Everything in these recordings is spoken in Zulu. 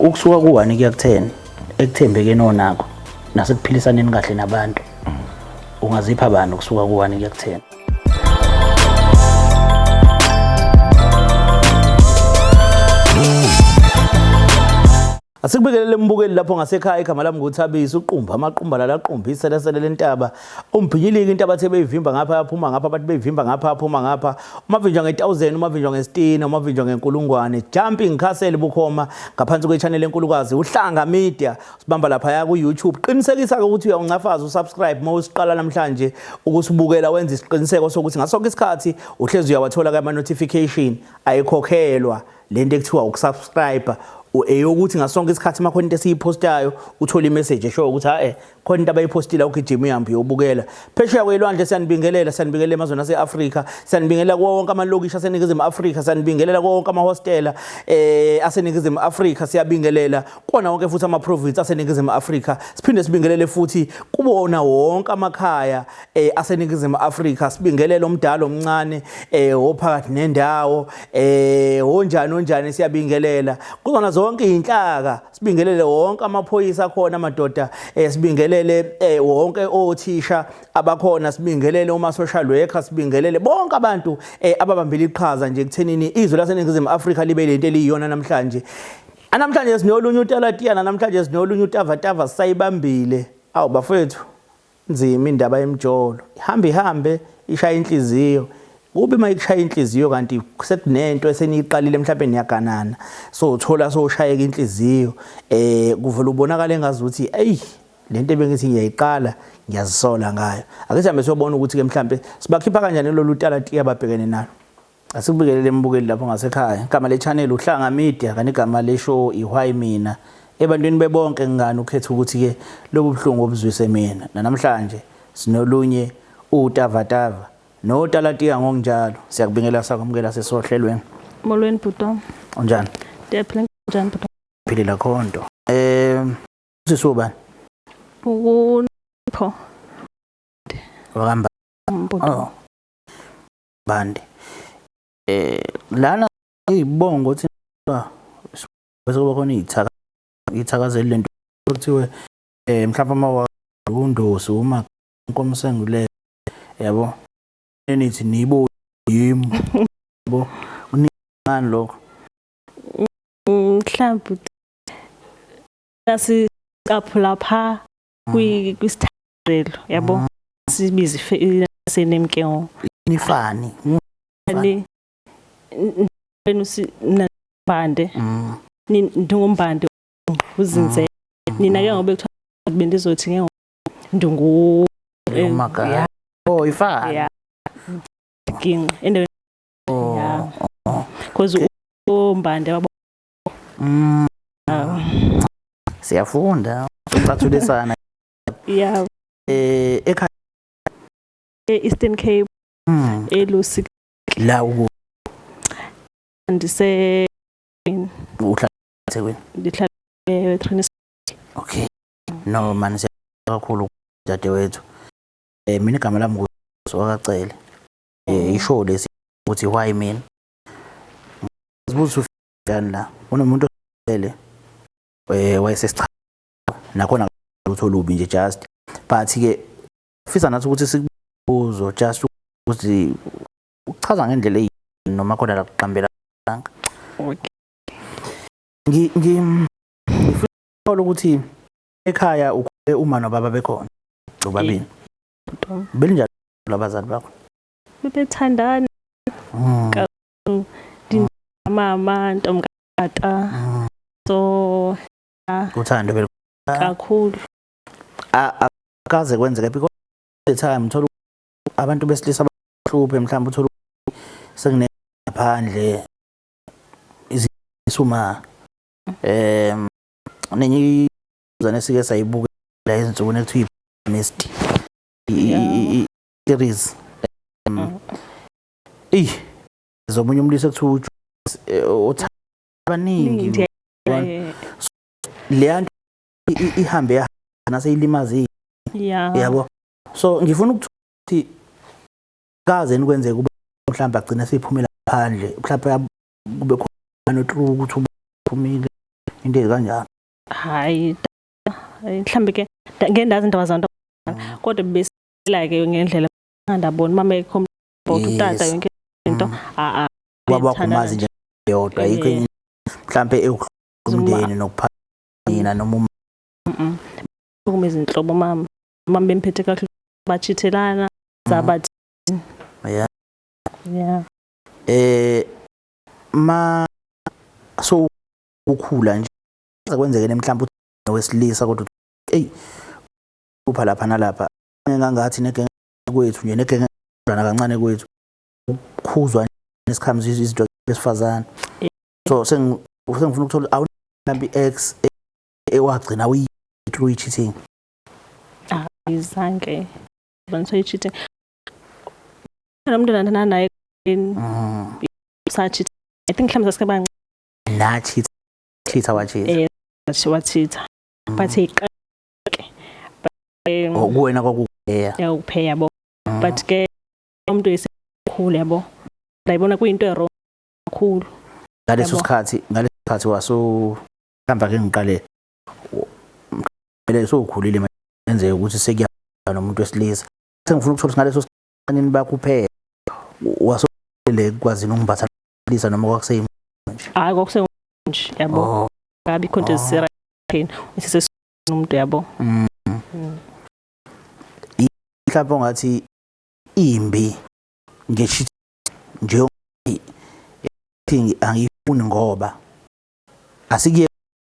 Ukusuka ku-1 kuya ku-10 ekuthembekeni onakho nasekuphilisaneni kahle nabantu, ungazipha bani ukusuka ku-1 kuya ku-10? Asikubikelele mbukeli lapho ngasekhaya. Igama lami nguThabisi uqumba amaqumba lalaqumba iselesele lentaba umbhinyiliki into abathe beyivimba ngapha yaphuma ngapha, abathi beyivimba ngapha yaphuma ngapha, umavinjwa nge-1000, umavinjwa ngesitini, umavinjwa ngenkulungwane. Jumping Castle bukhoma ngaphansi kwe-channel enkulukazi uHlanga Media, sibamba laphaya ku-YouTube. Qinisekisa-ke ukuthi uyawuncafaza usubscribe uma usiqala namhlanje ukusibukela, wenza isiqiniseko sokuthi ngaso sonke isikhathi uhlezi uyawathola-ke ama-notification. Ayikhokhelwa lento ekuthiwa ukusubscribe, eyokuthi ngasonke isikhathi uma khona into esiyiphostayo uthole imessage eshoyo ukuthi ha khona into abayipostile, ugijima uhambe uyobukela. Phesheya kwelwandle siyanibingelela, siyanibingelela emazweni ase-Afrika, siyanibingelela kuwo wonke amalokishi aseNingizimu Afrika, siyanibingelela kuwo wonke amahostela aseNingizimu Afrika, siyabingelela kuwona wonke futhi ama-province aseNingizimu Afrika, siphinde sibingelele futhi kuwona wonke amakhaya aseNingizimu Afrika, sibingelele omdala, omncane, ophakathi nendawo, onjani onjani, siyabingelela kuzona zonke izinhlaka, sibingelele wonke amaphoyisa akhona amadoda, sibingelele wonke othisha abakhona, sibingelele uma social worker, sibingelele bonke abantu ababambile iqhaza nje ekuthenini izwe laseNingizimu Afrika libe lento eliyiyona namhlanje. Namhlanje sinolunye utalatiyana, namhlanje sinolunye utavatava, sisayibambile. Awu bafethu, nzima indaba yemjolo, ihambe ihambe ishaya inhliziyo. Kubi uma ikushaya inhliziyo kanti sekunento eseniyiqalile, mhlawumbe niyaganana, so uthola sowushayeka inhliziyo, kuvela ubonakala engazuthi eyi lento ebengithi ngiyayiqala ngiyazisola ngayo. Ake sihambe siyobona ukuthi ke mhlambe sibakhipha kanjani lolu talatiya ababhekene nalo. Asikubikelele mbukeli lapho ngasekhaya. Igama le channel uHlanga Media, kanti igama le show iWhy Mina. Ebantwini bebonke ngani ukhetha ukuthi ke lobu buhlungu obuzwise mina. Namhlanje sinolunye utavatava notalatiya ngokunjalo. Siyakubingelela, sakwamukela sesohlelweni. Molweni bhuti. Unjani? Ndiyaphila, njani bhuti? Philile khonto. Sisi ubani? Unpho. Wakamba. Bhuti. Oh. Bande. Lana izibongo ukuthi bese kuba khona izithaka ithakazeli lento kuthiwe mhlawumbe ama undosi uma nkomsengule yabo nithi nibo yimi yabo uningani lokho. Mhlawumbe nasicaphula pha kwisithakazelo yabo, sibize surname ke ngoku. Nifani. Ni wena usi Mbande, ndinguMbande uzinze nina ke ngoba kuthiwa bendizothi ke ndingu Umagala. Oh, ifani. Yeah, ginqa endaweni. Oh. Yeah, because uMbande wabo. Siyafunda. Sicathulisana. Ekhaya e-Eastern Cape, eLusi. La uku Ndise Uhlala eThekwini. Ndihlala eTrinis. Okay. No man, siya kakhulu dadewethu. Mina igama lami nguSwakacele. Ishow lesi ukuthi Why Mina. Sibuza ufika la. Unomuntu osele wayesesicha nakhona lutho olubi nje just, but ke fisa nathi ukuthi sikubuzo just ukuthi uchaza ngendlela eyi noma khona la kuqambela. Okay. Ngi ngi ngifuna ukuthi ekhaya ukhule uma nobaba bekhona bobabili? Belinjani labazali bakho? Bebethandana. Mama ntomkata, so Uthando bel kakhulu. Akaze kwenzeke, because the time uthola abantu besilisa bahluphe, mhlawumbe uthola sekune ngaphandle izisuma nenye izane esike sayibukela ezinsukwini ekuthiwa i-Mist series, eyi zomunye umlisa ekuthiwa uthanda abaningi, leya nto ihambe naseyilimaze yabo. So ngifuna ukuthi kaze nikwenzeke kube mhlawumbe agcine seyiphumela phandle, mhlawumbe kube khona no true ukuthi uphumile. Into ezikanjalo. Hayi, mhlambe ke ngeke ndazi indaba zabantu, kodwa besila ke ngendlela ngandabona umama ekho utata yonke into. A a Ubaba wakho umazi nje yodwa, ayikho enye mhlambe ewumndeni nokuphatha nina noma uma izinhlobo mama mama bemphethe kahle, bachithelana zabathi. Yeah. Ma so ukhula nje kwenzeke mhlawumbe wesilisa, kodwa hey, upha lapha nalapha ngangathi negenge kwethu nje, negenge kancane kwethu ukukhuzwa nesikhamu izinto besifazane. So sengifuna ukuthola, awu mhlawumbe i-ex ewagcina uyi through i-cheating? Ayizange bonisa i-cheating nomuntu nandana naye sacheat. I think mhlawumbe sasike bancane. Na cheat cheat wachitha? Eh, wachitha, but iqeke. Oh, kuwena kwakuya? Yakuphe, yabo, but ke umuntu esekhulu, yabo, ndayibona kuyinto e-wrong kakhulu. Ngaleso sikhathi, ngaleso sikhathi waso mhlawumbe, ake ngiqale mele sowukhulile, manje ukuthi sekuya nomuntu wesilisa, sengifuna ukuthola ukuthi ngaleso sikhathi bakhuphela wasole kwazini ukumbatha lisa noma kwakuseyim nje? Hayi, kwakuse nje, yabo. Ngabi khonto ezisera usese umuntu, yabo. Mhlawumbe ongathi imbi nge nje thi angiyifuni ngoba asikuye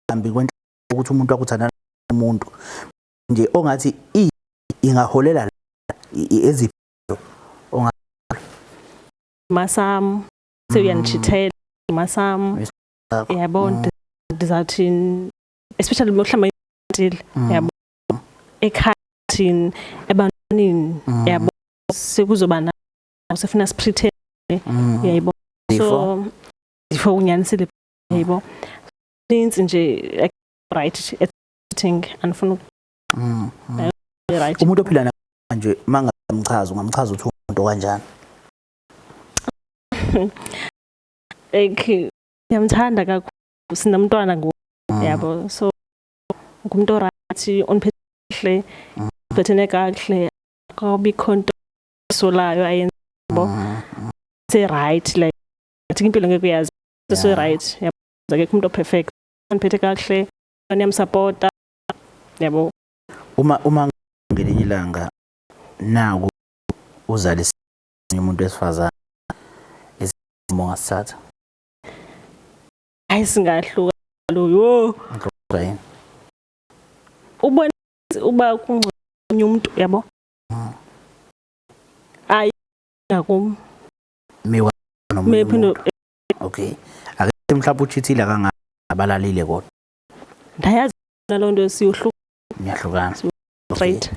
kambi kwenhla ukuthi umuntu akuthandana umuntu nje ongathi ingaholela eziphi onga Masam sewuyandichithela masam, yabo, ndizawuthi especially mhlawumbe yabo, ekhaya thini, ebantwanini, yabo, sekuzoba na sefuna sipretend, yayibona. So ifo unyanisile, yayibona, nintsi nje, like, right thing andifuna right. Umuntu ophila nje, mangamchaza, ungamchaza uthi umuntu kanjani? Like, ngiyamthanda kakhulu, sinomntwana ngoku, yabo, so ngumuntu oright, ondiphethe kakuhle, siphethene kakuhle, akubikho nto solayo ayenza, yabo, se-right, like athi impilo ngeke uyazi, so right, yabo, akekho umuntu operfect, ondiphethe kakuhle, niyamsapota, yabo. Uma ngelinye ilanga naku uzalise umuntu wesifazane, isimo ongasithatha? Hayi, singahluka lo, yho. Yini? Ubona uba kungcono umuntu, yabo, hayi ngakum. Miwa nomunye mephinde umuntu. Okay, ake mhlawumbe uchithile kangabalalile kodwa. Ndayazi loo nto, siyohluka. Niyahlukana. Straight.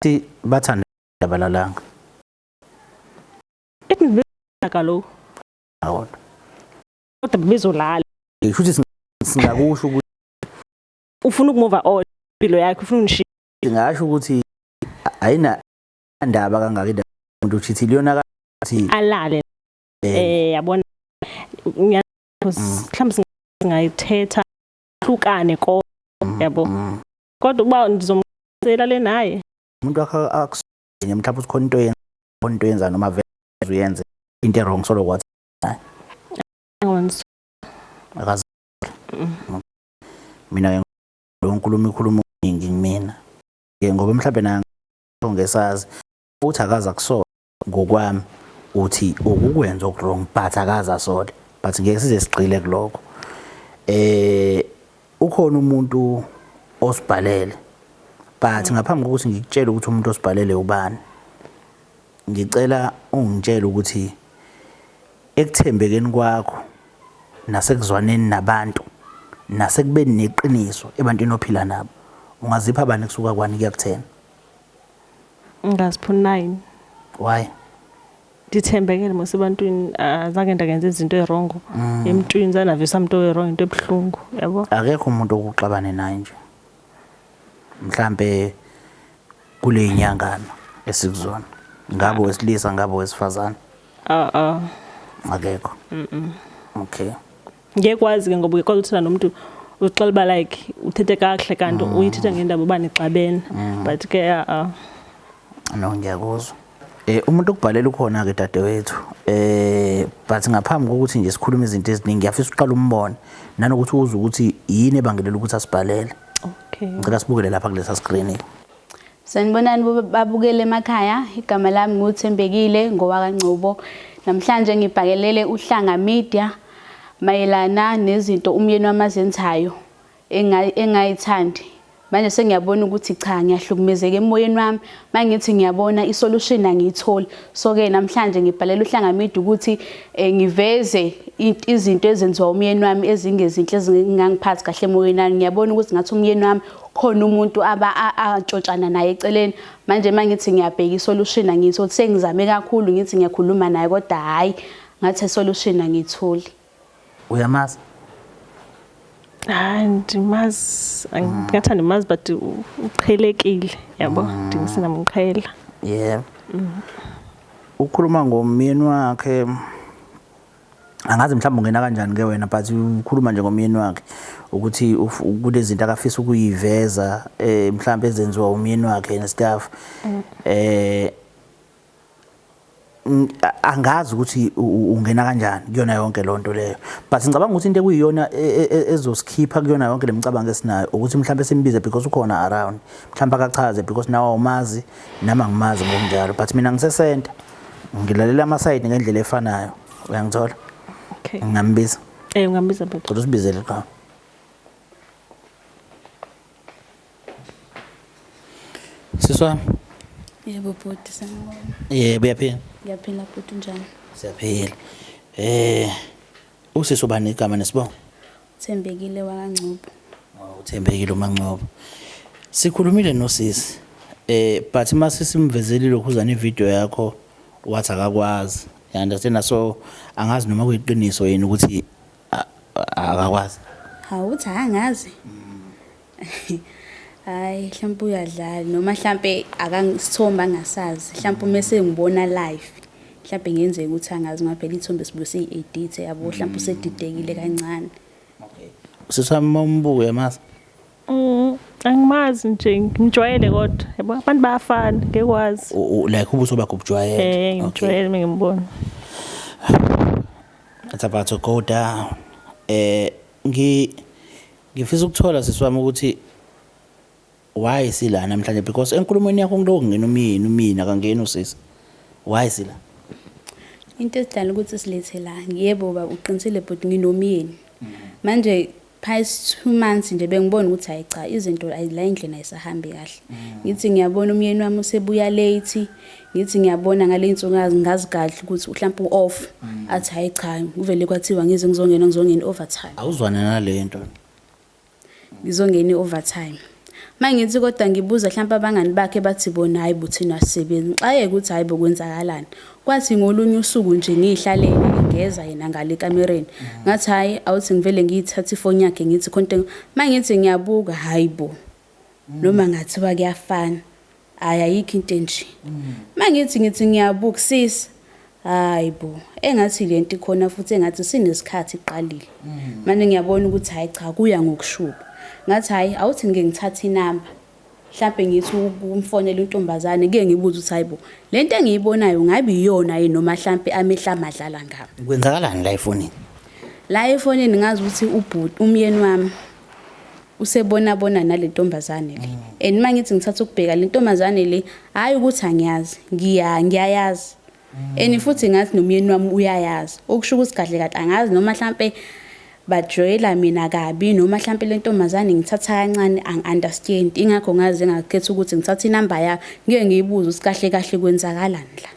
Thi bathanda abalalanga? It means kaloku. Kodwa kodwa bezolala. Ngisho ukuthi singakusho ukuthi ufuna ukumove on impilo yakhe, ufuna unishiya. Singasho ukuthi ayina ndaba kangaka indaba umuntu uchithile yona kathi alale. Yabona, mhlawumbe singayithetha hlukane ko, yabo, kodwa uba ndizomcela le naye. Umuntu wakho akusenye mhlawumbe uthi khona into yenza, khona into yenza noma vele uyenze into e-wrong solo kwathi Angibonisi. Akazi mina ke lo nkulumo ikhuluma okuningi kumina ke, ngoba mhlawumbe naye ngesazi futhi akaze akusole. Ngokwami uthi ukukwenza oku-wrong, but akaze asole, but ngeke size sigxile kulokho. Ukhona umuntu osibhalele, but ngaphambi kokuthi ngikutshele ukuthi umuntu osibhalele ubani, ngicela ungitshele ukuthi ekuthembekeni kwakho nasekuzwaneni nabantu nasekubeni neqiniso ebantwini ophila nabo, ungazipha bani kusuka kwani kuya ku-10? Ngazipha u-9. Why? Ndithembekele mos ebantwini, azange ndakenza izinto e-wrong emntwini, zanavisa mntu e-wrong into ebuhlungu, yabo. Akekho umuntu okuxabane naye nje mhlambe kule inyangana esikuzona, ngabe wesilisa, ngabe wesifazane? Ah ah. Akekho, okay. Ngeke kwazi ke, ngoba uyakwazi ukuthanda nomuntu. Uxela uba like uthethe kakuhle kanti uyithetha ngendaba uba nixabene. But ke a No, ngiyakuzwa. Umuntu ukubhalela ukhona ke dadewethu. But ngaphambi kokuthi nje sikhulume izinto eziningi ngiyafisa uqala umbone nanokuthi uzwe ukuthi yini ebangelela ukuthi asibhalele. Okay. Ngicela sibukele lapha kulesa screen. Sanibonani babukele emakhaya, igama lami nguThembekile ngowakaNgcobo. Namhlanje ngibhakelele uHlanga Media mayelana nezinto umyeni wami azenzayo engayithandi. Manje sengiyabona ukuthi cha ngiyahlukumezeka emoyeni wami, mangithi ngiyabona isolution angiyitholi. So ke namhlanje ngibhalela uHlanga Media ukuthi ngiveze izinto ezenziwa umyeni wami ezingezinhle ezingangiphathi kahle emoyeni wami. Ngiyabona ukuthi ngathi umyeni wami khona umuntu aba antshontshana naye eceleni. Manje mangithi ngiyabheka isolution angiyitholi, sengizame kakhulu ngithi ngiyakhuluma naye kodwa hhayi ngathi isolution angiyitholi. Uyamazi? Hayi ndimazi, ndingathi andimazi but uqhelekile yabo, ndingasenamqhela. Yebo. Ukhuluma ngomyeni wakhe angazi mhlawumbe ungena kanjani ke wena but ukhuluma nje ngomyeni wakhe ukuthi kunezinto akafisa ukuyiveza mhlawumbe ezenziwa umyeni wakhe nestaff. Angazi ukuthi ungena kanjani kuyona yonke lonto leyo but ngicabanga ukuthi into ekuyiyona ezosikhipha kuyona yonke lemicabango esinayo ukuthi mhlawumbe simbize because ukhona around mhlawumbe akachaze because nawe awumazi nami angimazi ngokunjalo but mina ngisesenta ngilalela ama-side ngendlela efanayo uyangithola. Okay. Ngingambiza. Ungambiza bhuti. Cela usibizele qha. Sisi wami. Yebo bhuti, sanibona. Yebo, uyaphila? Ngiyaphila bhuti, unjani? Siyaphila. Usisi ubani igama nesibongo? Thembekile wakaNgcobo. Oh, uThembekile uMaNgcobo. Sikhulumile nosisi. But mase simvezelile lokhuzana ivideo yakho wathi akakwazi. You understand? So angazi noma kuyiqiniso yini ukuthi akakwazi. Hawu uthi angazi. Hayi mhlawumbe uyadlala noma mhlambe akangisithomba angasazi. Mhlawumbe uma sengibona live mhlambe ngenzeka ukuthi angazi ngoba phela ithombe sibuye siyi-edit yabo mhlambe usedidekile kancane. Okay. Sisi wami umbuko uyamazi? Angimazi nje ngimjwayele kodwa yabo abantu bayafana ngekwazi. Like ubuso bakho ubujwayele. Ngimjwayele mengimbona. It's about to go down. Ngifisa ukuthola sisi wami ukuthi why sila namhlanje because enkulumweni yakho ngiloko ngena umyeni akangeni usisi. Why sila? Into esidala ukuthi silethe la yebo baba uqinisile but nginomyeni. Manje past 2 months nje bengibona ukuthi hayi cha izinto la endlini ayisahambi kahle. Ngithi ngiyabona umyeni wami usebuya late, ngithi ngiyabona ngale insuku ngazi kahle ukuthi mhlawumbe uoff. Athi hayi cha kuvele kwathiwa ngize ngizongena overtime. Awuzwana nale nto. Ngizongena overtime. Mangithi kodwa ngibuza mhlawumbe abangani bakhe bathi bona hayi bo thina asisebenzi. Xaye ukuthi hayi bo kwenzakalani. Kwathi ngolunye usuku nje ngihlalele ngeza yena ngale kamereni. Ngathi hayi awuthi ngivele ngiyithathe ifoni yakhe ngithi khonto mangithi ngiyabuka hayi bo. Noma ngathiwa kuyafana. Hayi ayikho into enje. Mangithi ngithi ngiyabuka sisi hayi bo engathi lento ikhona futhi engathi sinesikhathi iqalile. Manje ngiyabona ukuthi hayi cha kuya ngokushuba. Ngathi hayi awuthi ngike ngithathe inamba. Mhlambe ngithi ukumfonela intombazane ke ngibuza ukuthi hayibo lento engiyibonayo ngabe iyona yini noma mhlambe amehla amadlala ngami. Kwenzakalani la efonini? La efonini ngazi ukuthi ubhuti umyeni wami usebona bona nale ntombazane le. And mangithi ngithatha ukubheka le ntombazane le hayi ukuthi angiyazi, ngiyayazi. And futhi ngathi nomyeni wami uyayazi. Okusho ukuthi kahle kahle angazi noma mhlambe bajoyela mina kabi noma mhlambe le ntombazane ngithatha kancane angi-understand. Ingakho ngaze ngakhetha ukuthi ngithathe inamba yayo ngike ngiyibuze ukuthi kahle kahle kwenzakalani la.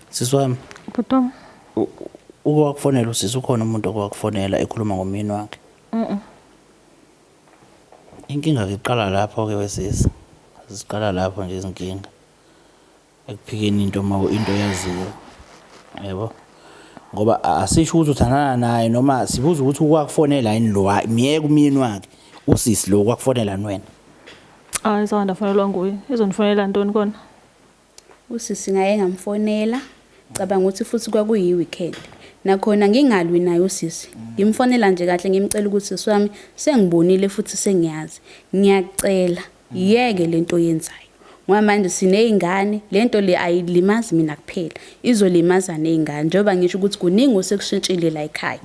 Sisi wami. Bhuti wami. Uke wakufonela usisi, ukhona umuntu oke wakufonela ekhuluma ngomyeni wakhe? Inkinga ke iqala lapho ke wesisi. Ziqala lapho nje izinkinga. Ekuphikeni into uma into yaziyo. Yebo. Ngoba asisho ukuthi uthandana naye noma sibuza ukuthi ukwakufonela yini lo miyeke umyeni wakhe usisi lo kwakufonela wena. Hayi sawanda fonelwa nguye. Izonifonela ntoni kona? Usisi ngaye ngamfonela. Cabanga ukuthi futhi kwakuyi weekend. Nakhona ngingalwi naye usisi. Ngimfonela nje kahle ngimcela ukuthi sisi wami sengibonile futhi sengiyazi. Ngiyacela yeke lento oyenzayo. Ngoba manje siney'ngane, le nto le ayilimazi mina kuphela, izolimaza ney'ngane. Njengoba ngisho ukuthi kuningi osekushintshile la ekhaya.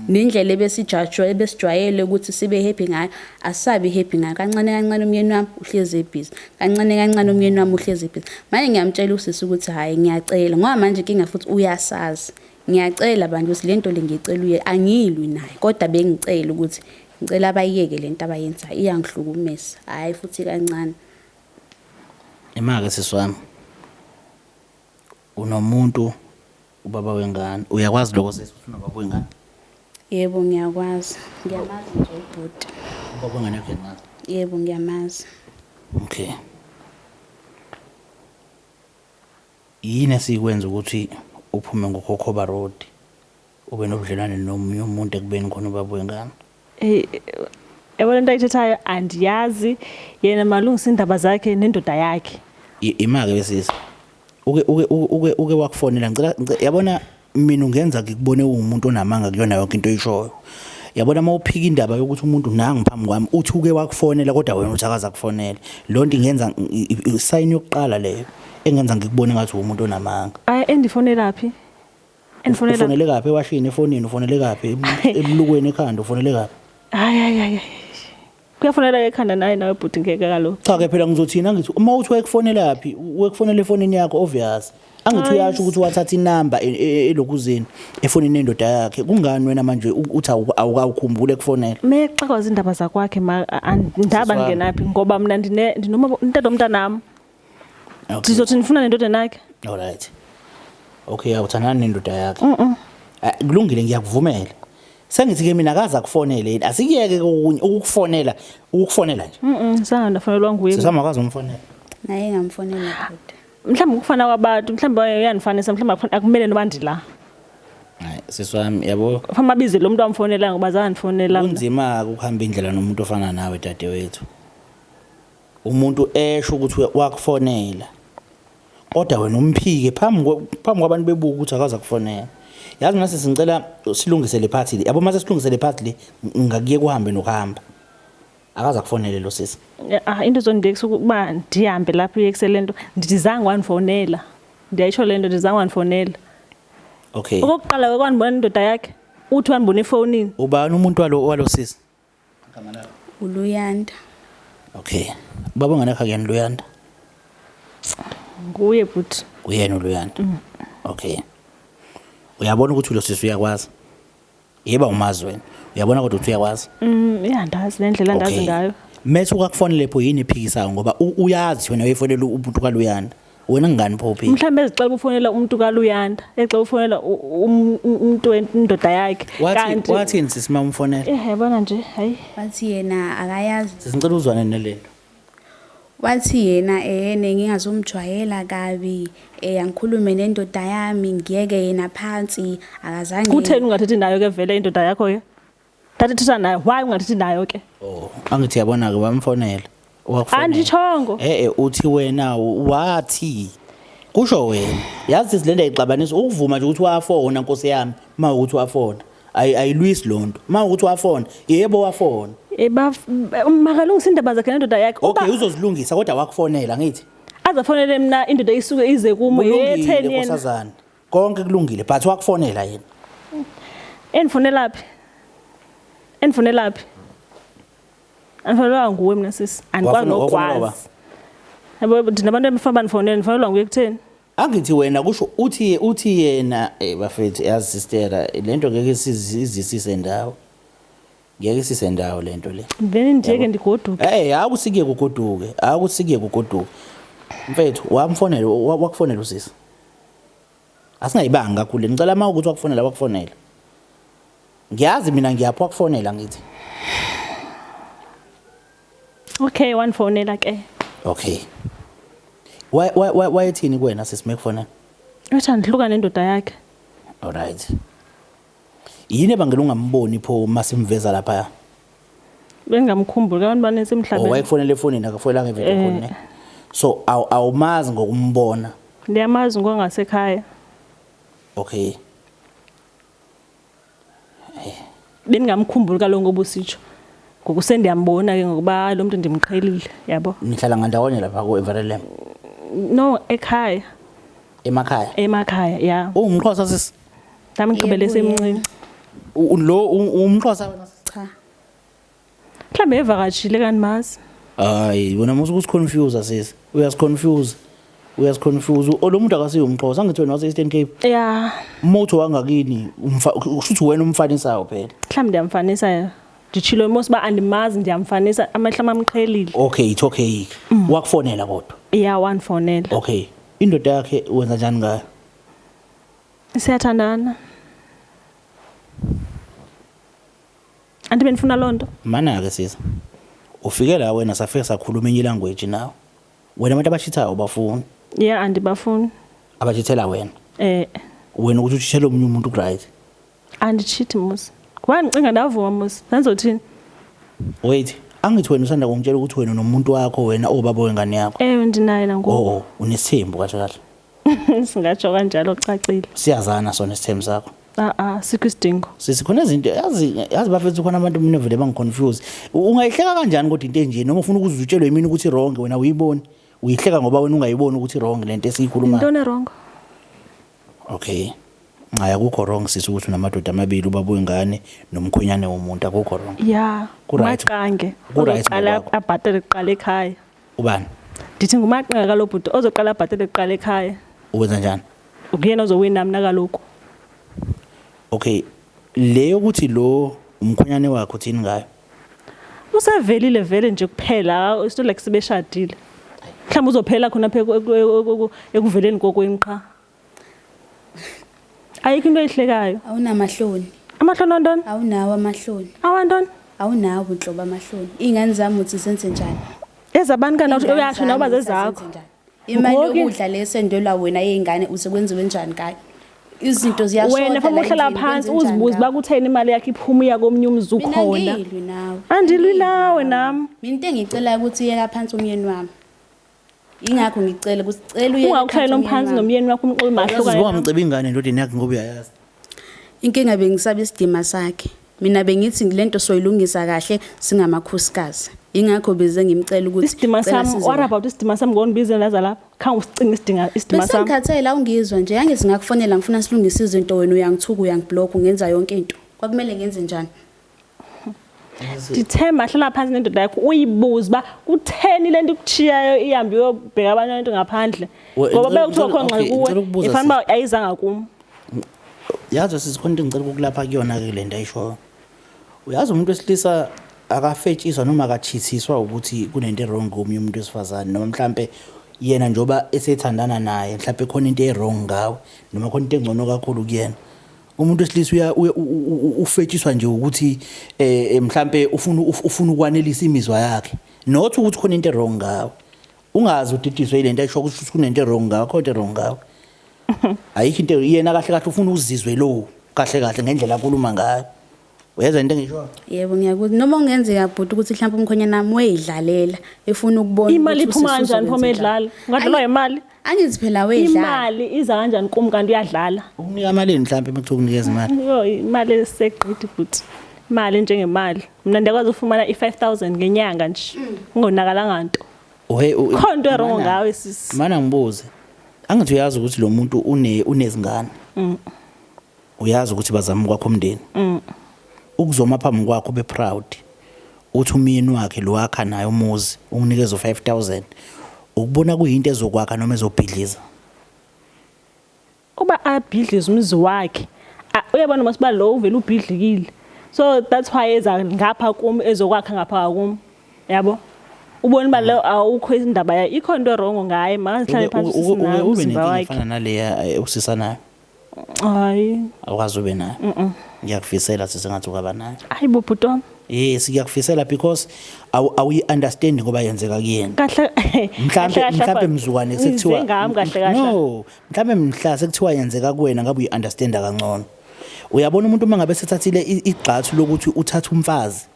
Nendlela ebesijajwa ebesijwayele ukuthi sibe happy ngayo, asisabi happy ngayo. Kancane kancane umyeni wami uhlezi ebhizi. Kancane kancane umyeni wami uhlezi ebhizi. Manje ngiyamtshela usisi ukuthi hhayi ngiyacela ngoba manje inkinga futhi uyasazi. Ngiyacela bantu ukuthi le nto le ngiyicela uye angilwi naye kodwa bengicela ukuthi ngicela bayiyeke le nto abayenzayo iyangihlukumeza hhayi futhi kancane. Imake sisi wami unomuntu ubaba wengane uyakwazi lokho sisi ukuthi unobaba wengane? Yebo ngiyakwazi ngiyamazi nje ubhuti. Ubaba wengane yakho uyamazi? Yebo ngiyamazi. Okay. Yini esikwenza ukuthi uphume ngokhokhoba road ube nobudlelwane nomunye umuntu ekubeni khona ubaba wengane? Hey, yabo lento ayithethayo andiyazi yena malungisa indaba zakhe nendoda yakhe. Imake besisi. Uke uke uke uke wakufonela ngicela yabona mina ungenza ngikubone uwumuntu onamanga kuyona yonke into oyishoyo. Yabona uma uphika indaba yokuthi umuntu nangu phambi kwami uthi uke wakufonela kodwa wena uthi akaze akufonele. Loo nto ingenza sign yokuqala leyo engenza ngikubone ngathi uwumuntu onamanga. Ay endifonela phi? Endifonela Ufonele kaphi ewashini efonini ufonele kaphi ebulukweni ekhanda ufonele kaphi? Hayi hayi hayi. Kuyafonela ekhanda naye nawe bhuti ngeke kaloku. Cha ke phela ngizothina ngithi uma uthi wayekufonela phi wekufonela efonini yakho obvious. Angithi uyasho ukuthi wathatha inamba e, e, elokuzeni efonini yendoda yakhe. Kungani wena manje uthi awukawukhumbule ekufonela? Mexakwa izindaba zakwakhe ma ndaba ngenaphi ngoba mina ndine ndinoma ntatho mntanami. Okay. Ndizothi ndifuna nendoda yakhe. All right. Okay, awuthandani nendoda yakhe. Mhm. Kulungile ngiyakuvumela. Sengithi ke mina akaze akufonele yini? Asikuyeke okunye ukukufonela, ukukufonela nje. Mhm, zange ndafonelwa nguye. Sisama akaze umfonela. Naye ngamfonela bhuti. Mhlawumbe ukufana kwabantu, mhlawumbe uyandifanisa, mhlawumbe akumele noba ndila. Hayi sisi wami yabo. Fanele abize lo muntu amfonela ngoba zange andifonela. Kunzima ukuhamba indlela nomuntu ofana nawe dadewethu. Umuntu esho ukuthi wakufonela kodwa wena umphike phambi phambi kwabantu bebuka ukuthi akaze akufonela. Yazi mina sisi ngicela silungise le part le. Yabo mase silungise le part le ngakuye kuhambe nokuhamba. Akaze akufonele lo sisi. Ah into ezondibekisa ukuba ndihambe lapho iyekise lento ndithi zange wandifonela. Ndiyayisho lento ndithi zange wandifonela. Okay. Okokuqala kwandibona indoda yakhe uthi wandibona efonini. Ubani umuntu walo walo sisi? ULuyanda. Okay. Baba ngane yakhe akuyena uLuyanda? Nguye bhuti. Uyena uLuyanda. Mm. Okay. Uyabona ukuthi lo sisi uyakwazi? Yebo umazi wena. Uyabona kodwa ukuthi uyakwazi? Mm, iyandazi lendlela andazi okay. ngayo. Mese ukakufonele pho yini ephikisayo ngoba uyazi wena uyifonela umuntu kaLuyanda. Wena ngani pho uphika? Mhlawumbe ezicela ukufonela umuntu kaLuyanda, ecela ukufonela umuntu wendoda yakhe. Wathi wathini sisi uma umfonela? Eh yabona nje, hayi. Wathi yena akayazi. Sisi ngicela uzwane nalento. Wathi yena ehene ngingazomjwayela kabi, eh angikhulume nendoda yami ngiyeke yena phansi akazange. Kutheni ungathethi nayo ke vele indoda yakho ke? Thatha thetha nayo. Why ungathethi nayo ke? Oh, angithi yabona ke wamfonela. Wakufonela. Anditshongo. Eh eh uthi wena wathi kusho wena. Yazi sisi lento ayixabanisa ukuvuma nje ukuthi wafona nkosi yami uma ukuthi wafona. Ayilwisi lonto. Uma ukuthi wafona, yebo wafona. Eh makalungisa indaba zakhe nendoda yakhe. Okay uzozilungisa kodwa wakufonela ngithi. Azafonele mina indoda isuke ize kumo yetheni yena. Nkosazana. Konke kulungile but wakufonela yena. Endifonela phi? Endifonela phi? Andifonelwa nguwe mina sisi. Andikwazi nokwazi. Yabo ndinabantu ebefana bandifonele, ndifonelwa nguye kutheni? Angithi wena kusho uthi uthi yena eh bafethu yazi sister lento ngeke sizisise ndawo. Ngeke sise ndawo lento le. Vele ndiyeke ndigoduke. Eh akusikiye kugoduke, akusikiye kugoduke. Mfethu wamfonela wakufonela usisi. Asingayibanga kakhulu ngicela uma ukuthi wakufonela wakufonela. Ngiyazi mina ngiyaphi wakufonela ngithi. Okay wangifonela ke. Okay. Why wayethini kuwena sisi mekufonela? Uthi andihlukane nendoda yakhe. All right. Yini ebangela ungamboni pho masimveza lapha? Bengamkhumbuli abantu baninzi emhlabeni. Oh wayekufonela efonini akafonelanga ngevideo call ne. So awumazi ngokumbona. Ndiyamazi ngongasekhaya. Okay. Bendingamkhumbuli kaloku ngoba usitsho. Ngoku sendiyambona ke ngokuba lo mntu ndimqhelile, yabo. Nihlala ngandawonye lapha ku-Verulam? No, ekhaya. Emakhaya? Emakhaya, ya. UwumXhosa sisi? Ndamgqibele Yebo, semncinci. Lo uwumXhosa wena sisi? Cha. Mhlawumbe evakatshile kandimazi. Hayi, wena musa ukusiconfuse sisi. Uyasiconfuse. Uyasiconfuse. Lo muntu akasiyo umXhosa, angithi wena wase-Eastern Cape. Ya. Motho wangakini, kusho ukuthi wena umfanisayo phela. Mhlawumbe ndiyamfanisa. Nditshilo mos uba andimazi ndiyamfanisa, amehlo amamqhelile. Okay, it's okay. Wakufonela kodwa. Ya, wandifonela. Okay. Indoda yakhe wenza njani ngayo? Siyathandana. Anti benifuna loo nto? Mana-ke sisi. Ufike la wena safike sakhuluma enye language nawe. Wena abantu abashithayo bafuni. Ya, andibafuni. Abashithela wena. Eh, Wena ukuthi ushithele omunye umuntu ku-right. andichithi mos. Wandicinga ndavuma mos. Ndandizothini? Wait, angithi wena usanda kungitshela ukuthi wena nomuntu wakho wena obaba wengane yakho. Ewe, ndinaye nangoku. Oh, unesithembu kahle kahle. Singatsho kanjalo kucacile. Siyazana sona isithembu sakho. A-a, sikho isidingo. Sisi khona izinto yazi bafethu khona abantu mina vele bangiconfuse. Ungayihleka kanjani kodwa into enje noma ufuna ukuze utshelwe yimina ukuthi wrong wena uyiboni? Uyihleka ngoba wena ungayiboni ukuthi wrong lento esiyikhulumayo. Intoni e-wrong? Okay. Hayi, akukho wrong sisi ukuthi unamadoda amabili, ubaba wengane nomkhwenyane womuntu, akukho wrong. Ya, Ku-right. umaqange. Ku-right Ozoqala ngokwakho. abhatale kuqala ekhaya. Ubani? Ndithi ngumaqanga kalo bhuti ozoqala abhatale kuqala ekhaya. Uwenza njani? Nguyena ozowina mna kaloku. Okay. Le yokuthi lo umkhwenyane wakho uthini ngayo? Usevelile vele nje kuphela, it's not like sebeshadile. Mhlawumbe uzophela khona apha ekuveleni kokwenu qha. Ayikho into eyihlekayo. Awunamahloni. Amahloni antoni? Awunawo amahloni. Awantoni? Awunawo nhlobo amahloni. Iy'ngane zami uthi zenze njani? Ezabani kana Iy'ngane uyasho zami noba uthi zezakho. azenze njani? Imali Ngoku- yokudla le esendelwa wena yey'ngane uthi kwenziwe njani ngayo? Izinto ziyashoda Wena la fanele uhlala endlini, phansi kwenze njani uzibuze ngayo? uba kutheni imali yakhe iphuma iya komnye umzi Mina ukhona. angilwi nawe. Andilwi nawe nami. Mina into engiyicelayo ukuthi uyeka phansi umyeni wami. Ingakho ngicela ukuthi cela uyeke Ungawuhlaleli umyeni phansi wami. nomyeni wakho umxoxe Yazi mahlukane. ungamcebi ingane endodeni yakhe ngoba uyayazi. Inkinga bengisaba isidima sakhe. Mina bengithi lento soyilungisa kahle singamakhosikazi. Ingakho beze ngimcela ukuthi Isidima cela sami, size what la. about isidima sami ngondibize laza lapha? Khange usicinge isidinga isidima sami. Besengikhathele awungizwa nje angithi ngakufonela ngifuna silungise izinto wena uyangithuka uyangiblock ungenza yonke into. Kwakumele ngenze njani? Ndithemba hlala phansi nendoda yakho uyibuze uba kutheni le nto ikutshiyayo ihambe iyobheka abanye abantu ngaphandle. Ngoba bekuthiwa khona Okay, ngxaki kuwe, ngicela ukubuza ifana uba ayizanga kum. Yazi sisi khona into engicela ukukulapha kuyona ke le nto ayishoyo. Uyazi umuntu wesilisa akafetshiswa noma akachithiswa ukuthi kunento e-wrong komunye umuntu wesifazane noma mhlambe yena njoba esethandana naye mhlambe khona into e-wrong ngawe noma khona into engcono kakhulu kuyena. Umuntu wesilisa ufetshiswa nje ukuthi mhlambe ufuna ukwanelisa imizwa yakhe, not ukuthi khona into e-wrong ngawe. Ungazi udidiswe yilento ayisho ukuthi kunento e-wrong ngawe, khona into e-wrong ngawe. Ayikho into yena kahle kahle ufuna uzizwe lo kahle kahle ngendlela akhuluma ngayo. Uyezwa into engishoyo? Yebo ngiyakuzwa. Noma kungenzeka bhuti ukuthi mhlawumbe umkhonyana wami weyidlalela efuna ukubona Imali ukuthi iphuma usisi kanjani phoma uzokwenza edlala? njani. Ungadlalwa imali? Angithi phela wedlala. Imali iza kanjani kum kanti uyadlala? Ukunika imali mhlawumbe uma kuthiwa ukunikeza imali. Yho, imali esegqithi bhuti. Imali njengemali. Mna ndiyakwazi ufumana i-5,000 ngenyanga nje. Ungonakalanga nto. Khona into e-wrong ngawe sisi. Mana ngibuze. Angithi uyazi ukuthi lo muntu unezingane. Uyazi ukuthi bazama ukwakha umndeni. Ukuzoma phambi kwakho be proud. Uthi umyeni wakhe lo wakha naye umuzi unginikeza u5000. Ukubona kuyinto ezokwakha noma ezobhidliza. Uba abhidlize umuzi wakhe. Uyabona masiba lo uvela ubhidlikile. So that's why eza ngapha kum ezokwakha ngapha kum. Yabo? Ubona uba lo awukho indaba yayo. Ikhona into wrong ngaye, makazihlale phansi Uke sisi naye ube umzimba nenkinga wakhe. efana naleya usisa nayo. Hayi. Awukazi ube nayo. Ngiyakufisela sisi ngathi ungaba nayo. Hayi bo bhuti wami. Yes, ngiyakufisela because awuyi understand ngoba yenzeka kuyena. Kahle Mhlambe kahle mhlambe kahle mzukwane sekuthiwa ngami kahle kahle. No, mhlambe mhla sekuthiwa yenzeka kuwena ngabe uyi understand kangcono. Uyabona umuntu uma ngabe sethathile igxathu lokuthi uthatha umfazi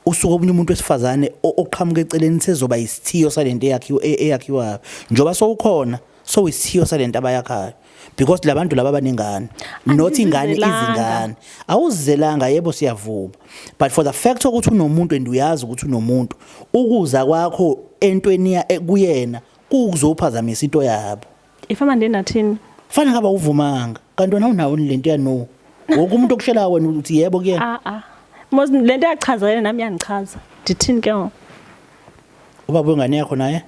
usuke omunye umuntu wesifazane oqhamuka eceleni sezoba isithiyo salento eyakhiwa eyakhiwayo. Njoba sowukhona So isithiyo salento abayakhayo because labantu laba banengane, not ingane. Andizizelanga. Izingane awuzizelanga, yebo, siyavuma, but for the fact ukuthi unomuntu and uyazi ukuthi unomuntu, ukuza kwakho entweni kuyena kuzophazamisa into yabo. Ifama ndinathini? Fanele ngaba uvumanga, kanti wena unawo lento ya no, wonke umuntu okushela wena uthi yebo kuyena. Ah ah, mos lento yachaza yena, nami yangichaza, ndithini ke ngoku? Ubaba wengane yakho naye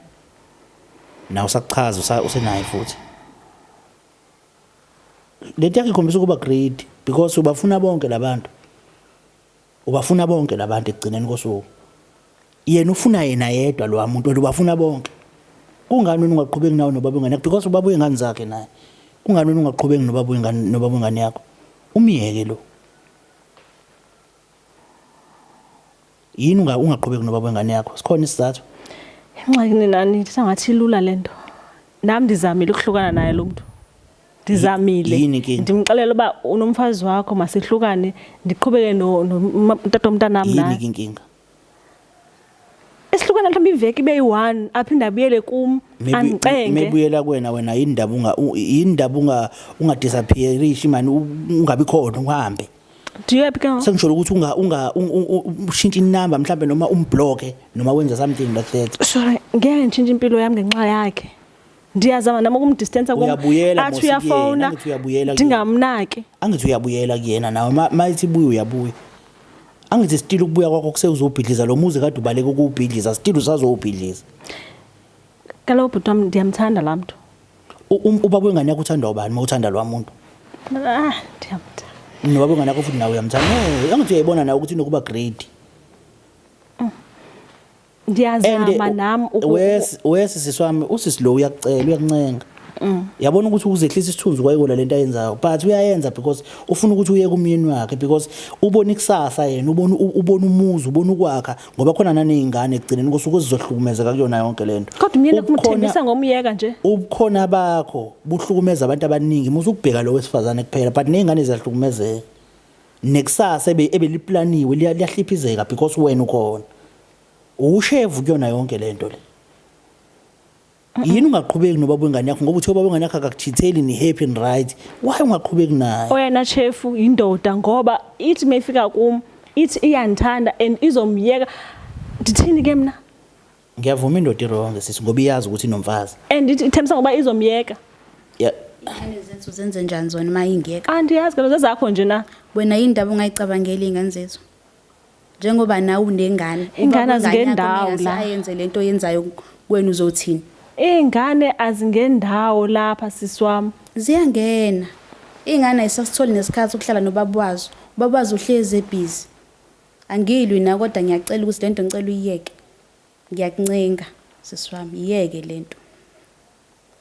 nawe usakuchaza, usenaye futhi. Lento yakho ikhombisa ukuba greedy because ubafuna bonke labantu, ubafuna bonke labantu. Ekugcineni kosuku yena ufuna yena yedwa lo muntu, wena ubafuna bonke. Kungani wena ungaqhubeki nawe nobaba wengane yakho? Because ubaba wengane zakhe naye. Kungani wena ungaqhubeki nobaba wengane, nobaba wengane yakho, umyeke lo? Yini ungaqhubeki nobaba wengane yakho? Sikhona isizathu? Ingxaki nani sengathi ilula lento. Nami ndizamile ukuhlukana naye lo muntu, ndizamile. Yini inkinga? Ndimxelela uba unomfazi wakho, masihlukane, ndiqhubeke tata womntanam. Yini Naye ke inkinga? Esihlukana mhlawumbe iveki ibe yi-one, aphinde abuyele kum andicenge. Mebuyela kuwena, wena yini ndaba yini ndaba ungadisappearishi mani, ungabi khona, uhambe? Ndiyephi ke ngoku? Sengisho ukuthi unga unga ushintshe inamba mhlambe, noma umblock, noma wenza something like that. Sorry, ngeke ngitshintshe impilo yami ngenxa yakhe. Ndiyazama nami ukumdistansa kum. Uyabuyela Athi mos kuyena, uyafowuna, angithi uyabuyela kuyena. Ndingamnaki. Angithi uyabuyela kuyena nawe, mayithi buya uyabuya. Angithi still ukubuya kwakho kusewuzobhidliza lo muzi kade ubaleka ukuwubhidliza, still usazowubhidliza. Kaloku bhuti wam, ndiyamthanda laa mntu. Ubaba wengane yakho uthandwa ubani uma uthanda lwa muntu? Ah, ndiyamthanda. Nobaba wengane yakho futhi nawe uyamthanda. No, angithi uyayibona nawe ukuthi inokuba greedy. Ndiyazama nam Wes, sisi wami, usisi lo uyakucela, uyakuncenga. Yabona ukuthi uzehlisa isithunzi kwayikona lento ayenzayo, but uyayenza because ufuna ukuthi uye kumyeni wakhe, because ubona ikusasa yena, ubona umuzi, ubona ukwakha, ngoba khona naney'ngane ekugcineni kosuku ezizohlukumezeka kuyona yonke lento. Kodwa umyeni kumthembisa ngomyeka nje. Ubukhona bakho buhlukumeza abantu abaningi. Musa ukubheka lo wesifazane kuphela, but ney'ngane ziyahlukumezeka, nekusasa ebeliplaniwe liyahliphizeka because wena ukhona, ushevu kuyona yonke lento le. Yini ungaqhubeki nobaba wengane yakho? Ngoba uthe ubaba wengane yakho akakuchitheli, ni happy and right, why ungaqhubeki naye? Oyena chefu yindoda, ngoba ithi mayifika kum ithi iyandithanda and izomyeka. Ndithini ke mna? Ngiyavuma, indoda i-wrong, sisi, ngoba iyazi ukuthi inomfazi. And ithi ithembisa ngoba izomyeka. Yeah. Iy'ngane zethu zenze njani zona uma ingeka? Andiyazi kaloku, zezakho nje na. Wena yini ndaba ungayicabangeli iy'ngane zethu? Njengoba nawe unengane. Iy'ngane Ubaba wengane yakho azingendawo mengase la. ayenze lento oyenzayo wena, uzothini? Iy'ngane azingendawo lapha, sisi wami. Ziyangena. Iy'ngane ayisasitholi nesikhathi ukuhlala nobaba wazo. Ubaba wazo uhlezi ebhizi. Angilwi na, kodwa ngiyacela ukuthi lento ngicela uyiyeke. Ngiyakuncenga, sisi wami, iyeke lento.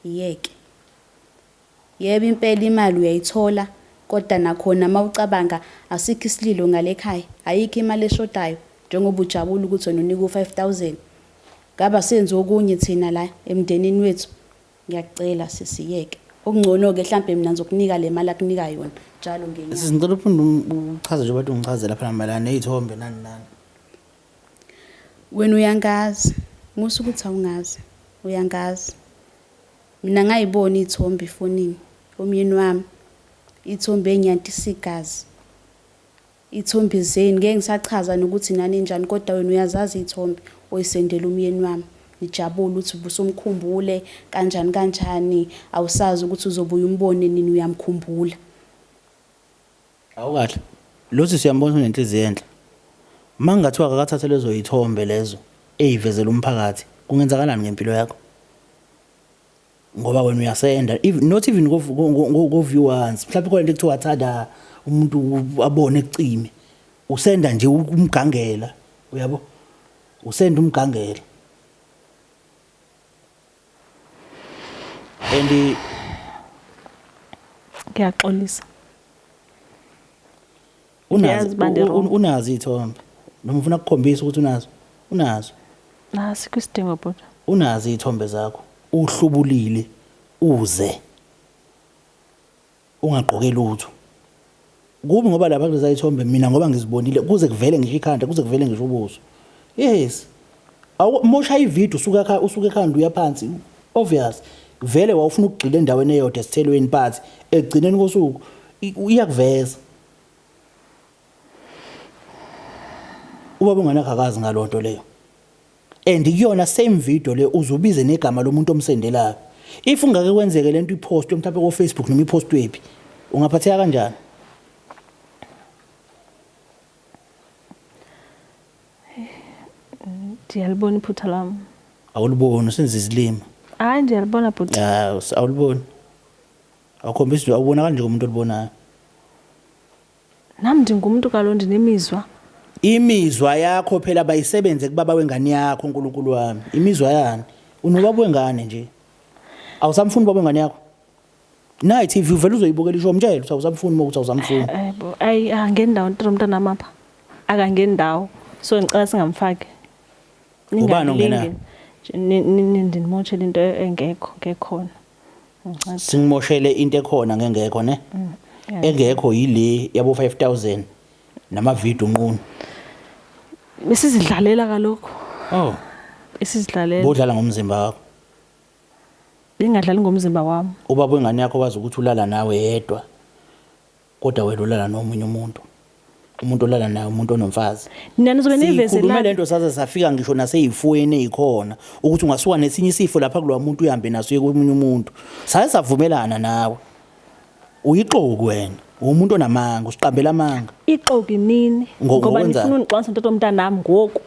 Iyeke. Yebo, impela imali uyayithola, kodwa nakhona uma ucabanga asikho isililo ngale ekhaya, ayikho imali eshodayo njengoba ujabula ukuthi wena unikwa u-5,000. Ngabe senze okunye thina la emndenini wethu. Ngiyakucela sisi, yeke. Okungcono-ke hlampe mina ngizokunika le mali akunika yona njalo ngenyanga. Sisi, ngicela uphinde uchaze nje, bathi ungichaze lapha mayelana ney'thombe nani nani. Wena uyangazi, musa ukuthi awungazi, uyangazi. Mina ngayibona iy'thombe efonini umyeni wami, iy'thombe ey'nyantisa igazi, iy'thombe zenu. Ngeke ngisachaza nokuthi nani njani, kodwa wena uyazazi iy'thombe oyisendela umyeni wami. Nijabule ukuthi ubusumkhumbule kanjani kanjani, awusazi ukuthi uzobuye umbone nini, uyamkhumbula. Awukahle lo sisi, uyambona unenhliziyo enhle. Uma kungathiwa akakathathe lezo yithombe lezo ey'vezela umphakathi, kungenzakalani ngempilo yakho? Ngoba wena uyasenda, not even go-view once, mhlawumbe khona into ekuthiwa thanda umuntu abone ekucime, usenda nje umgangela, uyabo, usenda umgangela and Ngiyaxolisa. Unazo Ngiyazi uba ndi-wrong. Unazo iy'thombe, noma ufuna kukhombisa ukuthi unazo, unazo? Asikho isidingo, bhuti. Unazo iy'thombe zakho uhlubulile, uze ungagqoke lutho. Kubi ngoba lapha kuleza iy'thombe, mina ngoba ngizibonile, kuze kuvele ngisho ikhanda, kuze kuvele ngisho ubuso. Yes, mosha ividiyo, usuka usuka ekhanda uya phansi, obvious. Vele wawufuna ukugxila endaweni eyodwa esithelweni but ekugcineni kosuku iyakuveza. Ubaba ungane akakazi ngalonto leyo. And kuyona same video le uzubize negama lomuntu omsendelayo. If ungake kwenzeke lento ipostwe mhlawumbe ko Facebook noma ipostwe phi, ungaphatheka kanjani? Ndiyalibona iphutha lam. Awuliboni usenza izilima. Hayi ndiyalibona bhuti. Hayi awuliboni. Awukhombisi nje awubonakali nje umuntu olibonayo. Nam ndingumntu kaloku ndinemizwa. Imizwa yakho phela bayisebenze kubaba wengane yakho uNkulunkulu wami. Imizwa yani? Unobaba wengane nje. Awusamfuni ubaba wengane yakho? Nayi TV uvela uzoyibukela isho mtshela ukuthi awusamfuni uma ukuthi awusamfuni. Hayibo, ayi akangeni ndawo nto mntanami apha. Akangeni ndawo. So ngicela singamfaki. Ubani ongenayo? Ndinimoshele into engekho ngekhona. Singimoshele into ekhona ngengekho ne? Engekho yile yabo 5000 nama video nqunu. Besizidlalela kalokho. Oh. Besizidlalela. Bodlala ngomzimba wakho. Bengadlali ngomzimba wami. Ubaba wengane yakho wazi ukuthi ulala nawe yedwa. Kodwa wena ulala nomunye umuntu. Umuntu olala naye umuntu onomfazi. Nina nizobe Sikhulume nivezelana. lento saze safika ngisho naseyifweni ezikhona ukuthi ungasuka nesinye isifo lapha kulowa muntu uhambe naso uye komunye umuntu. Saze savumelana nawe. Uyixoki wena. Umuntu onamanga, usiqambela amanga. Ixoki nini? Ngoba Ngokwenzani? nifuna undixolisa ntoto mntanami ngoku.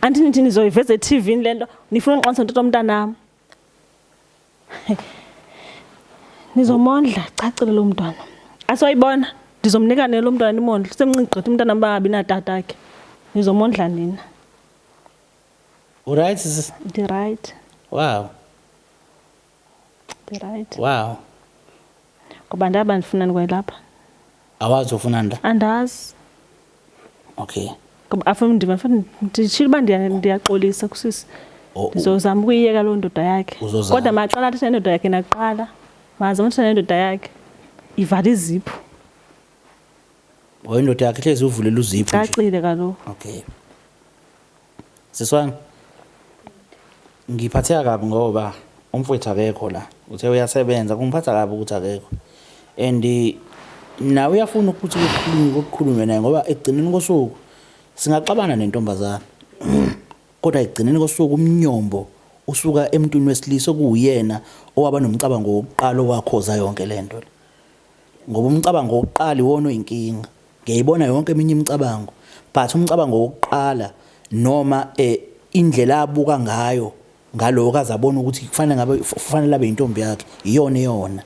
Anti nithi nizoyiveza e-TV le nto, nifuna undixolisa ntoto mntanami. Nizomondla, cacile lo mntwana. Asoyibona, ndizomnika nelo mntwana nimondle. Semncinci gqitha umntana bangabi natata akhe. Nizomondla nina. Uright sis? Ndi-right, Wow. ndi-right. Wow. Ngoba ndaba ndifunani kwelapha. Awazi ufunani la? Andazi. Okay. Ngoba afuna ndiva funa nditshilo uba ndiyaxolisa kusisi. Ndizozama ukuyiyeka loo ndoda yakhe. Uzozama. Kodwa maqala athethe nendoda yakhe nakuqala. Mazama uthetha nendoda yakhe. Ivala iziphu. Oh indoda yakhe hlezi uvulela uziphu nje. Cacile kaloku. Okay. Siswami. Ngiphatheka kabi ngoba umfowethu akekho la. Uthe uyasebenza kungiphatha kabi ukuthi akekho. And nawe uyafuna ukuthi kukhulunywe kukhulunywe naye ngoba ekugcineni kosuku singaxabana nentombazana. Kodwa ekugcineni kosuku umnyombo usuka emntwini wesilisa okuwuyena owaba nomcabango wokuqala owakhoza yonke lento le. Ngoba umcabango wokuqala iwona oyinkinga. Ngiyayibona yonke eminye imicabango but umcabango wokuqala noma indlela abuka ngayo ngaloko azabona ukuthi kufanele ngabe kufanele abe intombi yakhe iyona eyona.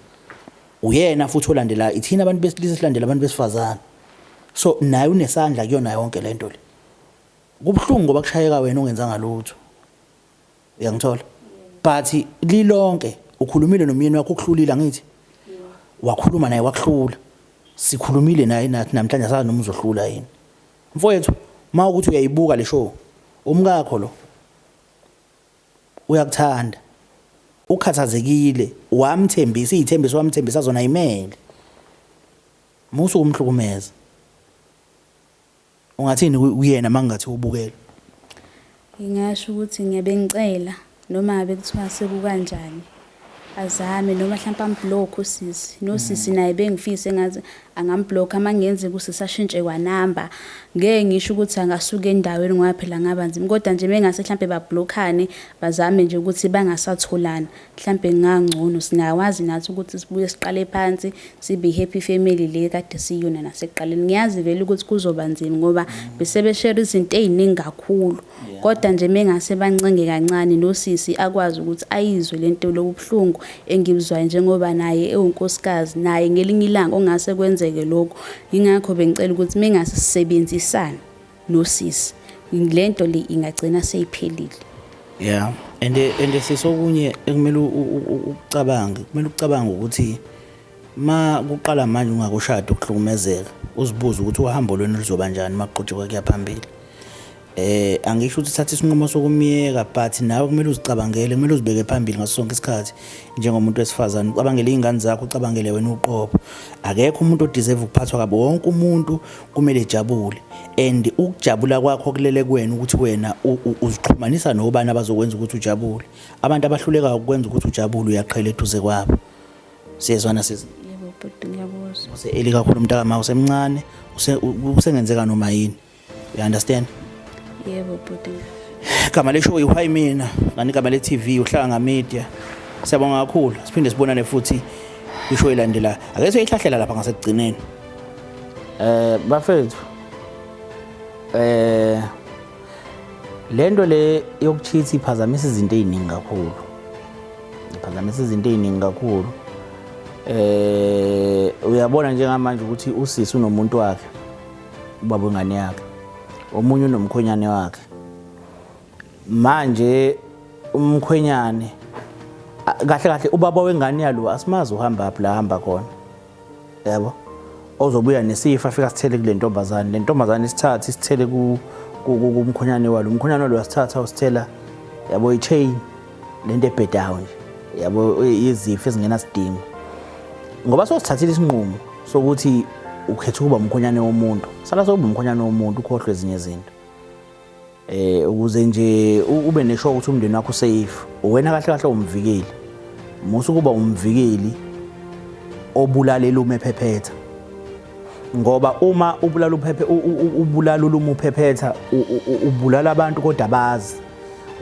Uyena futhi olandela ithina abantu besilisa silandela abantu besifazane. So naye unesandla kuyona yonke lento le. Kubuhlungu ngoba kushayeka wena ongenzanga lutho. Uyangithola? But lilonke ukhulumile nomyeni wakho ukuhlulile angithi? Wakhuluma naye wakuhlula. Sikhulumile naye nathi namhlanje asazi noma uzohlula yini. Mfowethu, uma ukuthi uyayibuka le show, umkakho lo uyakuthanda. Ukhathazekile, wamthembisa izithembiso wamthembisa zona ayimele. Musu ukumhlukumeza. Ungathini kuyena mangathi ubukela? Ngingasho ukuthi ngiyabe ngicela noma ngabe kuthiwa sekukanjani azame noma mhlawumpe amblock usisi nosisi naye bengifise engathi angamblock uma kungenzeka usisi ashintshe kwanamba ngeke ngisho ukuthi angasuka endaweni ngoba phela ngaba nzima kodwa nje mengase mhlampe bablockane bazame nje ukuthi bangasatholani mhlampe kungangcono singakwazi nathi ukuthi sibuye siqale phansi sibe happy family le kade siyona nasekuqaleni. Ngiyazi vele ukuthi kuzoba nzima ngoba besebeshare izinto ey'ningi kakhulu kodwa nje mengase bancenge kancane nosisi akwazi ukuthi ayizwe le nto lobu buhlungu engibuzwayo njengoba naye ewunkosikazi naye ngelinye ilanga ongase kwenzeke lokhu. Yingakho bengicela ukuthi mengase sisebenzisane nosisi le nto le ingagcina seyiphelile. Yeah and sisokunye ekumele ucabange kumele ucabange ukuthi ma kuqala manje ungakushadi ukuhlukumezeka uzibuze ukuthi uhambo lwenu luzoba njani makuqhutshekwa kuya phambili. Angisho ukuthi thatha isinqumo sokumyeka, but nawe kumele uzicabangele, kumele uzibeke phambili ngaso sonke isikhathi njengomuntu wesifazane, ucabangele iy'ngane zakho, ucabangele wena uqobo. Akekho umuntu odeserve ukuphathwa kabi, wonke umuntu kumele ejabule, and ukujabula kwakho kulele kuwena ukuthi wena uzixhumanisa nobani abazokwenza ukuthi ujabule. Abantu abahluleka ukwenza ukuthi ujabule uyaqhela eduze kwabo. Siyezwana sisi? Yebo bhuti, ngiyabuzwa. Use-early kakhulu mntakama, usemncane, kusengenzeka noma yini. You understand? Yebo bhuti. Igama leshow iwhy mina, ngani igama le-TV uHlanga Media. Siyabonga kakhulu. Siphinde sibonane futhi kwishow elandelayo. Ake siyoyihlahlela lapha ngasekugcineni. Bafethu. Lento le yokucheat iphazamisa izinto eziningi kakhulu. Iphazamisa izinto eziningi kakhulu. Uyabona njengamanje ukuthi usisi unomuntu wakhe, ubaba wengane yakhe, omunye unomkhwenyane wakhe. Manje umkhwenyane kahle kahle ubaba wengane yalo asimazi uhamba phi la hamba khona, yabo, ozobuya nesifa afika sithele kule ntombazane, le ntombazane isithathe isithele kumkhwenyane walo, umkhwenyane walo wasithatha usithela, yabo, i-chain lento ebhedayo nje, yabo, izifo ezingenasidingo. Ngoba sosithathile isinqumo sokuthi ukhetha ukuba umkhwenyane womuntu, sala sokuba umkhwenyane womuntu, ukhohlwe ezinye izinto ukuze nje ube nesho ukuthi umndeni wakho usafe. Wena kahle kahle umvikeli, musa ukuba umvikeli obulalela uma ephephetha, ngoba uma ubulala uphephe ubulala uma uphephetha, ubulala abantu kodwa bazi,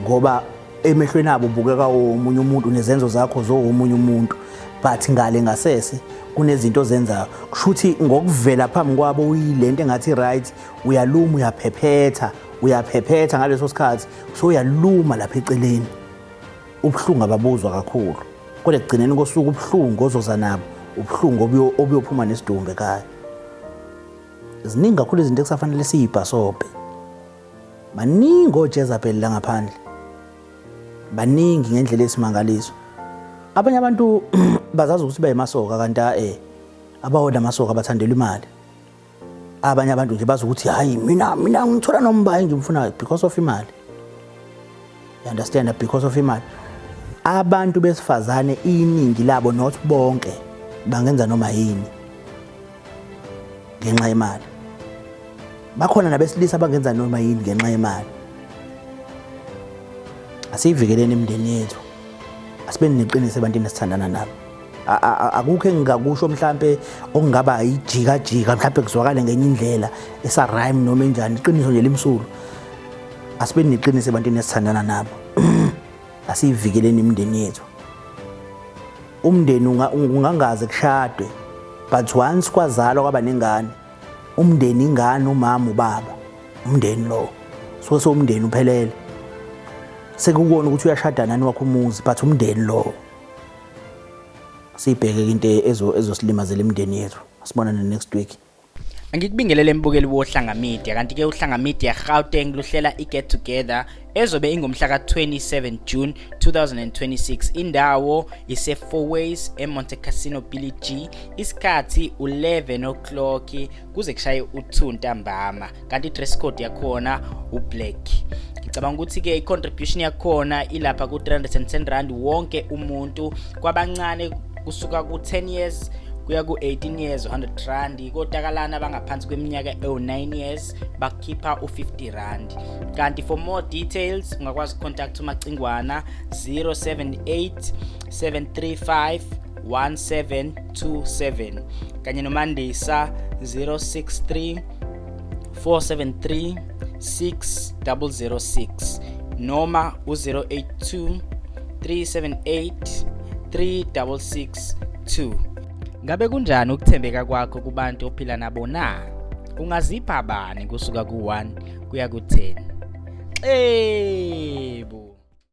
ngoba emehlweni abo ubukeka omunye umuntu nezenzo zakho zowomunye umuntu, but ngale ngasese kunezinto ozenzayo. Kusho ukuthi ngokuvela phambi kwabo uyilento engathi right, uyaluma, uyaphephetha, uyaphephetha ngaleso sikhathi, so uyaluma lapha eceleni, ubuhlungu ababuzwa kakhulu, kodwa ekugcineni kosuku ubuhlungu ozoza nabo ubuhlungu obuyophuma nesidumbu ekhaya. Ziningi kakhulu izinto ekusafanele siyibhasobhe. Baningi oJezebel la ngaphandle, baningi ngendlela esimangaliso. Abanye abantu bazazi ukuthi bayemasoka, kanti abawona amasoka, bathandelwa imali. Abanye abantu nje bazi ukuthi hayi, mina ngithola noma engimfunayo because of imali. You understand? Because of imali. Abantu besifazane iningi labo, not bonke, bangenza noma yini ngenxa yemali. Bakhona nabesilisa abangenza noma yini ngenxa yemali. Asiyivikeleni imindeni yethu, asibeni neqiniso ebantwini esithandana nabo. Akukho engingakusho mhlampe okungaba ijikajika, mhlampe kuzwakale ngenye indlela esa-rhyme noma enjani. Iqiniso nje limsulu. Asibeni neqiniso ebantwini esithandana nabo, asiyivikeleni imindeni yethu. Umndeni ungangaze kushadwe, but once kwazalwa kwaba nengane, umndeni, ingane, umama, ubaba, umndeni lo suke sewumndeni uphelele. Sekukona ukuthi uyashada nani wakho umuzi, but umndeni lo. Siyibheke into ezosilimazela imindeni yethu. Sibonane next week. Angikubingelele mbukeli woHlanga Media. Kanti ke uHlanga Media Gauteng luhlela i-get together ezobe ingomhla ka-27 June 2026. Indawo ise Four Ways eMonte Cassino Billy G. Isikhathi u11 o'clock kuze kushaye u2 ntambama. Kanti dress code yakhona ublack. Ngicabanga ukuthi ke i-contribution yakhona ilapha ku-310 rand wonke umuntu. Kwabancane kusuka ku-10 years kuya ku-18 years 100 rand, kotakalana abangaphansi kweminyaka ewu-9 years bakhipha u-50 rand. Kanti for more details ungakwazi ukucontact uMacingwana 078 735 1727 kanye noMandisa 063 473 6006 noma u-082 378 3662. Ngabe kunjani ukuthembeka kwakho kubantu ophila nabo na? Ungazipha bani kusuka ku-1 kuya ku-10? Xebu.